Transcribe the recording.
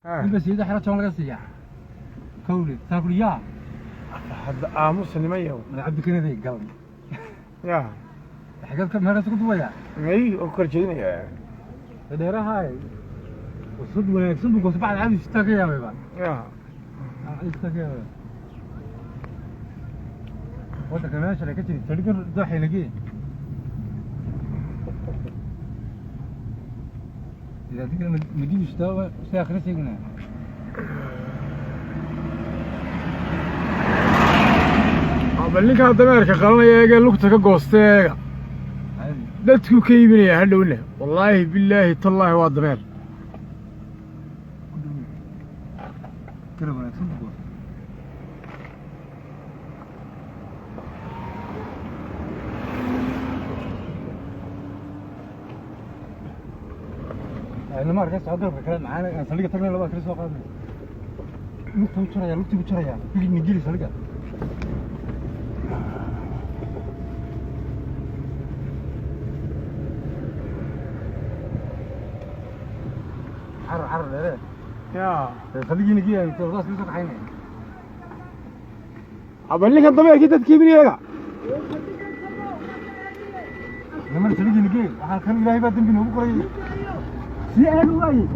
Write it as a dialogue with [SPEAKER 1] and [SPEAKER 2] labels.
[SPEAKER 1] Ninba siida xero toban laga siiyaa kawle saakuliyaa.
[SPEAKER 2] Hadda aamusa, niman yahow.
[SPEAKER 1] Madax Cabdikanaday gal.
[SPEAKER 2] Ya.
[SPEAKER 1] Xageed ka meelkaas ku duwaya?
[SPEAKER 2] May oo kor jeedinaya.
[SPEAKER 1] Dheerahaay wasad wanaagsan buu goosbacda caadi sitaa ka yaabayba.
[SPEAKER 2] Ya.
[SPEAKER 1] Sitaa ka yaabay waddanka meesha ka jiri saldhiggan dooxay nagee إذا ذكر مدينة شتاوة ساخرة سيقنا.
[SPEAKER 2] Bal ninkaa dameerka qalanaya eegee lugta ka goostay eega.
[SPEAKER 1] عادي.
[SPEAKER 2] Dadkuu ka iibinaya hadhowna, wallaahi billaahi tallaahi, waa dameer.
[SPEAKER 1] كده wanaagsan buu goostay. Lama arkay socod garabka kale macaan aan saldhigga tagnay labada kale soo qaadnay. Lugta u jaraya, lugtii buu jaraya, nigili saldhigga. Carar, carar dheere.
[SPEAKER 2] Ya.
[SPEAKER 1] Saldhiggii nigili labadaas kale soo kaxaynaya.
[SPEAKER 2] Bal ninkan dameerkii dadka iibinaya eega.
[SPEAKER 1] Namar saldhiggii nigili waxaa kan Ilaahay baa dembi noogu qorayay si aan u waayey.